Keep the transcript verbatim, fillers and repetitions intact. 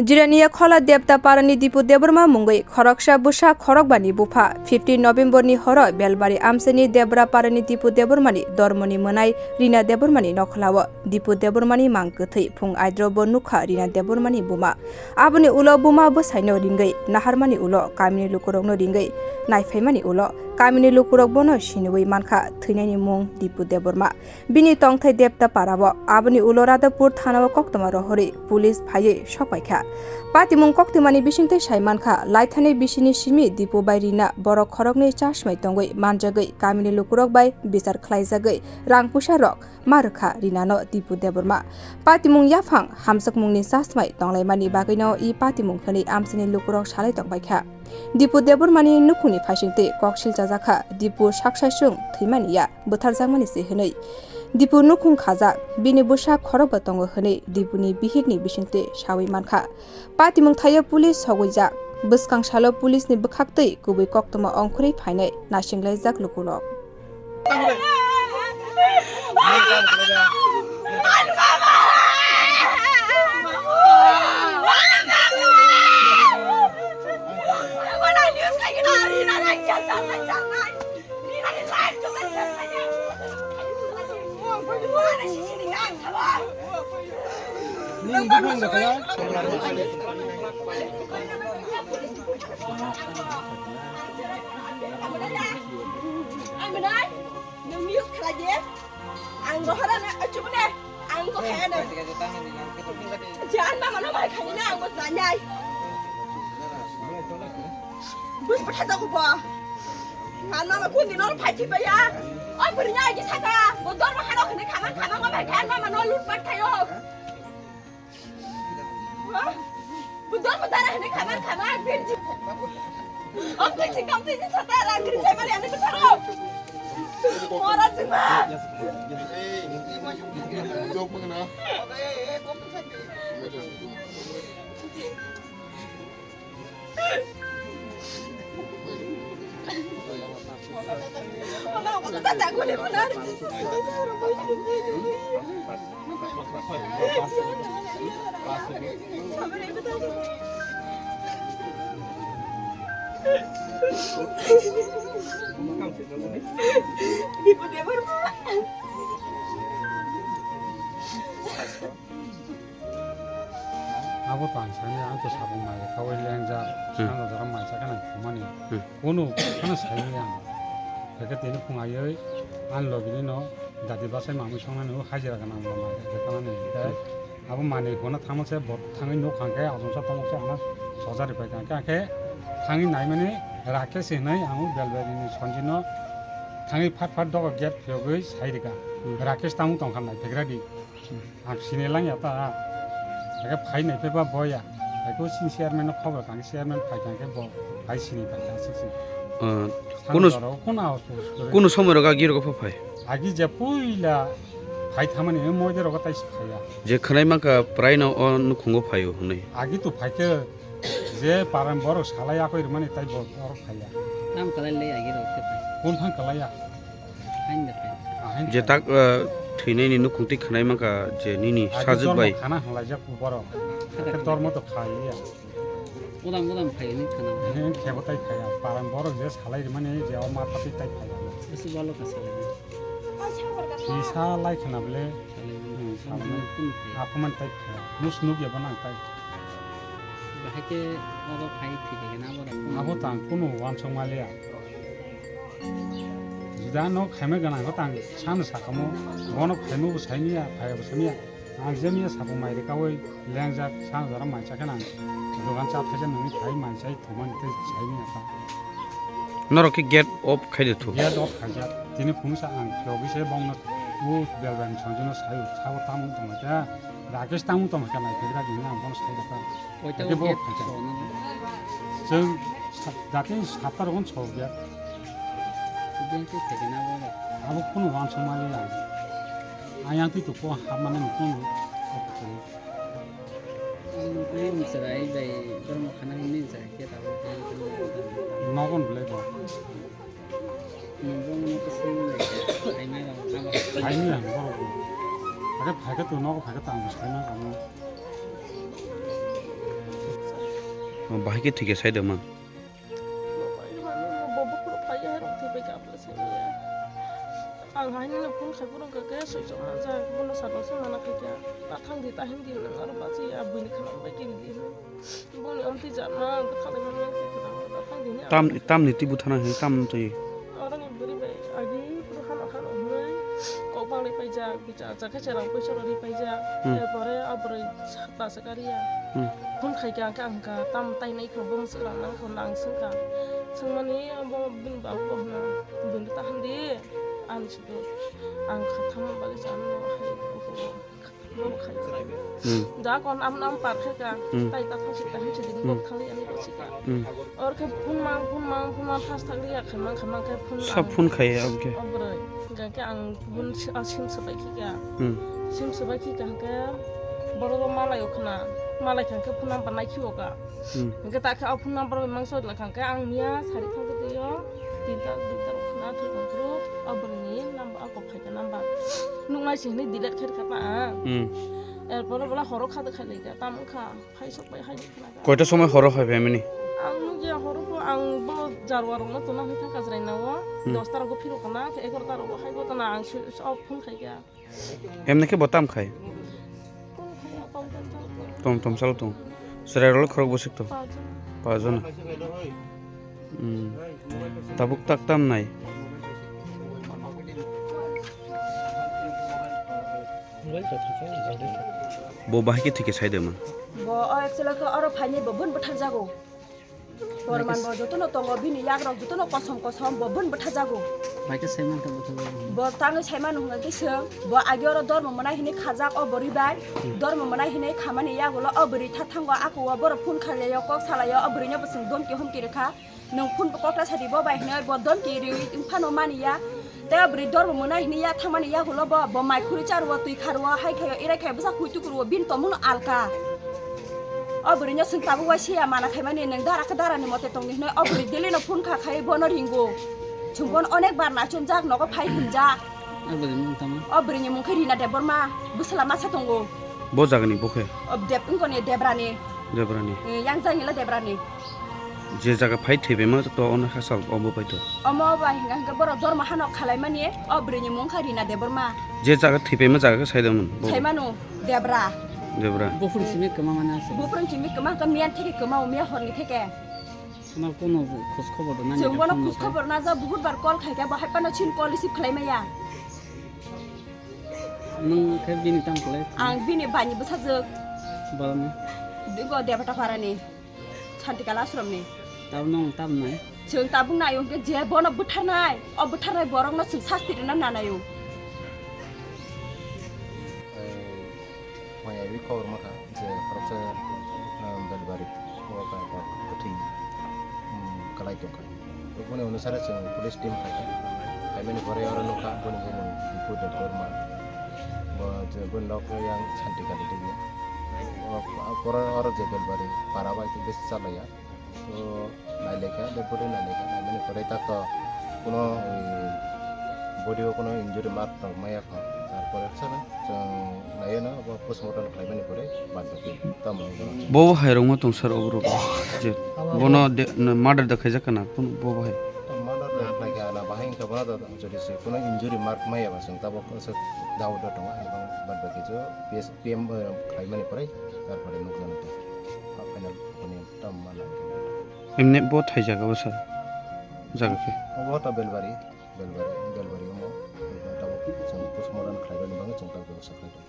Jirania Khola Debta Parani Dipu Debbarma mungwi khoroksa bwsa khorokbani bupha fifteen November ni horo Belbari amchaini Debra Parani Dipu Debbarmani dormoni mwnai Rina Debbarmani nokholao Dipu Debbarmani mang kwthwi phung aidro bo nukha Rina Debbarmani buma. Aboni ulo buma bwsaino ringwi naharmani ulo kamini lukurokno ringwi naiphaimani ulo kamini lukurok bono siniwi mankha thwinaini mung Dipu Debbarma. Bini tongthai Debta Parao. Aboni ulo Radhapur thanao koktwma rohorwi police phaiwi sokpaikha. Patimung koktwmani bisingtwi sai mankha, laithani bisini simi Dipu bai Rina borok khoroknwi chasmai tongwi manjagwi kamini lukurok bai bichar khlaijagwi rang puisa rok ma rwkha Rinano Dipu Debbarma. Patimung yaphang hamjakmungni chasmai tonglaimani bagwino i patimung hwnwi amchaini lukurok salai tongbaikha. Dipu Debbarmani nukhungni phaisingtwi kok silchajakha, Dipu saksaisung thwimani ya, bwtharjakmani se hwnwi. Dipu nukhung khajak, bini bwsa khorokbo tongo hwnwi Dipuni bihikni bisingtwi sawi mankha. Patimung thaio police sogwijak. Bwskang salo police ni bwkhaktwi kubui koktwma ongkhorwi phainai naisinglaijak lukurok. Ang belai, nang news khlai di. Ang rohor na, achu ne. Ang ko kaya na. Jan mama no mai khani na, ang bos nanyai. Bus pakai jago bo. Ngan mama kun di nol phai thi ba ya. O beri nya gi saka. Bo dor ma hano khani khamang khamang ma bai khan mama no lut pat khayo. Budor budara hene khamar khamar birji. Om tiksi kam tiksi sata rang kri sai mari ani kutaro. Mora sima. Abo to ang sani, ang to sabung mai khaui lengjak, hmm, sano jora mai chakhe nang thumani. Hmm. Kunu khana saini ang. Khe tini phung aioi, ang logini no dadi basai mamui songnani o hajira gana mai khe kanani. Khe abo manwi hona thangma se bo thangwi nuk hangkhe ajongsa tongmok se ano sojari pai kha. Khe thangwi naimani Rakesh hinwi ang belbari ni sonjino thangwi phat phat dogo gate phiyogwi sai rika. Hmm. Rakesh tamo tongkha nai phegra di. Ang sini lang ya ta. Ake phai nai phai ba boya. Ake sin chairman no khobor kang chairman phai kang ke bo phai sini phai ta sik sik. Ah, Sano kuno, jora o kuno awas to. Kuno somoi roga giro ko phai. Agi je puila phai thamani moi de roga tai phai ya. Je khnai mangka prai no o nukhungo phai o hwnwi. Agi to phai ke je paran borok salai akoi rwmani tai bo borok phai ya. Tam kalai le agi rok ke phai. Kun thang kalai ya. Hain da phai. Ah, hain Je da phai. Tak, eh, thwinaini nukhungtwi khwnai mankha je nini Agi sajwk dormo bai. Khana hwnlaijak borok. Khe dormo to khaliya. Bodam bodam phai ni khana. He khebo tai phaiya. Paran borok je salai rwmani je o ma phatwi tai phaiya. Bisi balo ka salai. Kisa lai khna bole. Salai. Hmm, salai. Kun phai. Aphman tai phaiya. Nus nuk ya banang tai. Bahai khe oro phai thwi khe na borok. Abo tang kunu wansuk maliya. Juda no khaima gana ko tang sana sakamo, bono phaimu bo saimiya, phaiya bo saimiya. Ang jemiya sabo mai rikaui lengjak sana jora mai chakhe nang. Dogan cha thaisa nungni phai mai chai thumani tei saimiya ta. Norok khe gate off khai de thu. Gate off khaijak. Tini phungsa ang phiyogwi se bongno u belbani songjino sayu, sabo tamung tongma khe, Rakesh tamung tongma khe nai phaigra gini ang bono sai da ta. Oito Ake bo gate khaijak. Sona. Chwng sa-, jati sapta rokon sok gate. Gate khe khe na bo. Abo kunu wansuk mali ang. Ayang twi tu ko hapmani nukung. Ang nini chwrai bai borok khana nini chwrai khe tabuk. Nogon belai bo. Nung bo nung ko sung bai khe, ai mai rok abo. Ai mai ang borok bo. Ake phai khe tu nogo phai khe tang bo sai ma kamo. Bahai khe thwikhe sai da mang. Bo bai mano, bo buphuru phaiya hai rok thwibai kha, abla sani ya. Ang hai nino phone khai phuru hwnkha khe switch off manjak, bono salo se mana khai kha. Ta thang di, ta hin di, nang aro bachi ya, buini khana bai kiri di. Boni amtwi jatma, ang bwtha lai mano, se kwtal kwtal thang di ni. Tam, tamni twi bwthana hini, tam twi. Oroni bwrwi bai agi phuru hano hano hwnwi kok bang lai paijak. Cha, cha khe cherang poisa rw ri paijak. Hmm. Erpore a bwrwi sat ta se kariya. Hmm. Phone khai khe ang khe ang kha tam tai nai kho, bo swrang nang kho, nang swng kha. Swngmani bo bini baba bo hwna, bini ta hwn di, ani se do. Ang kha tamo bagwi sa ano hai kho. Bo khai. Hmm. Da kon am nam par khe ka, Hmm. tai ta thang si ta hin si di, Hmm. bo thang li ani ko si ka. Hmm. Or khe phone mang, phone mang, phone mang, thas thang liya, khaimang, khaimang khe phone Sa ang phone khai ya, okay. O bwrwi. Hingkha khe ang phone si-, ah, sim swbai khi kha. Hmm. Sim swbai khi kha hingkhe borok rok malai o khna. Malai kha hingkhe phone number nai khi o kha. Hmm. Hingkhe ta khe o phone number bai mangsa wngla kha hingkhe ang miya sari thang khe twi o. Tinta, tinta rok khna thwi thang phuru o bwrwi ni number, o kok phai kha number. Nuk nai si hinwi delete khai kha ta ang. Hmm. Er pore bola horo kha de khai lai kha, tamo kha. Hai sok bai hai nuk khna. Koita somoi horo hai phaimani? Ang nukya horo bo, ang bo jarwa rokno tuna hoi thangkha jwraina o, Hmm. Dosta rogo phirok kana, khe egarota rogo hai bo tana ang su-, su-, phone khai kha. Emni khe bo tam khai? Phone khai ya, tom tom chalo tong. Tom tom chalo tong. Chwrai rok khorok bwswk tong? Pajon. Pajon. Hmm. Tabuk tak tam nai. Bo bahai khe thwikhe sai de man. Bo o actually khe oro phainai bo bun bwthar jago. Borman bo jotono tongo, bini yak rok jotono kosom kosom, bo bun bwthar jago. Bahai khe sai man khe bwthar jago. Bo tangwi sai mano hwnga khe swng, bo agi oro dormo mwnai hinwi khajak o bwrwi bai. Hmm. Dormo mwnai hinwi khamani yagulo o bwrwi tha thango, ako o borok phone khlaio, kok salaio, o bwrwino bo chwng domki homki rwkha. Nwng phone bo kokla sadi bo bai hinwi bo domki riwi wngphano mani ya. Tei o bwrwi dormo mwnai hinwi ya thangmani yagulo bo, bo mai khurui charwo, twi kharwo, hai khaio, irai khaio, bwsa hui tukurwo, bini tongmungno alka. O bwrwino chwng tabuk wai se ya mana khaimani, nwng dara khe darani mote tongdi hinwi o bwrwi daily no phone kha khai bono ringo. Chwng bono onek bar naichomjak, nogo phai hwnjak. O bwrwini mung tamo? O bwrwini mung khe Rina Debbarma, bwsla masa tongo. Bo jagani bo khe? O Deb-, wngkoni Debrani. Debrani. Eh, yang jangila Debrani. Je jaga phai thwibaima to ono hachal omo bai to. Omo bai hingka hingka borok dormo hano khalaimani o bwrwini mung kha Rina Debbarma. Je jaga thwibaima jaga khe sai da mun bo. Sai manu Debra. Debra. Buphuru simi kwma mani ase. Buphuru simi kwma hingka miyan theke kwma o miya horni theke. Mal kono khos khobor do nani. Chwng bono khos khobor na ja buhut bar call khai kha bo hai pano chin call receive khlai maya. Nung khe bini tang khlai? Ang bini bani bwsajwk. Balani. Digo Debata parani. Santikala ashramni. Tabuk nung tabuk nai? Chwng tabuk naio hwnkhe je bono butharnai, o butharnai borokno chwng sasti rwna nanaio. Maya wi khobor mankha je khoroksa, um, delivery o kha, kha, kwthwi, um, kwlai tongkha. Boni onusare chwng police team phaikha. Phaimani pore oro nukha boni bumung Bipul Debbarma. Bo je boni nok yang Santikali tongya. O, o, pore oro je Belbari para bai tei besi chalaiya. O, nailaikha, body nailaikha, naimani pore ta to kuno, e, body o kuno injury mark tong maya kha. Tarpore sana chwng naiyo no, bo postmortem khlaimani pore bad baki tamo hwnwi bono. Bo bo hai rwngma tong sir oborok je bono de, na, murder da khaijak kana kun bo bo hai. Murder da khlai kha na bahai wngkha bono da jodi se kuno injury mark maya ba chwng tabok se dao da tongo ani bang bad baki jo P S, P M, eh, khlaimani pore tarpore nukjano tong. Final opinion tam mana. Emne bo thai jaga bo sir. Jaga khe. Obo ta Belbari, Belbari, Belbari omo. Tabok chwng postmortem khlaimani bagwi chwng ta bebostha khlai tong.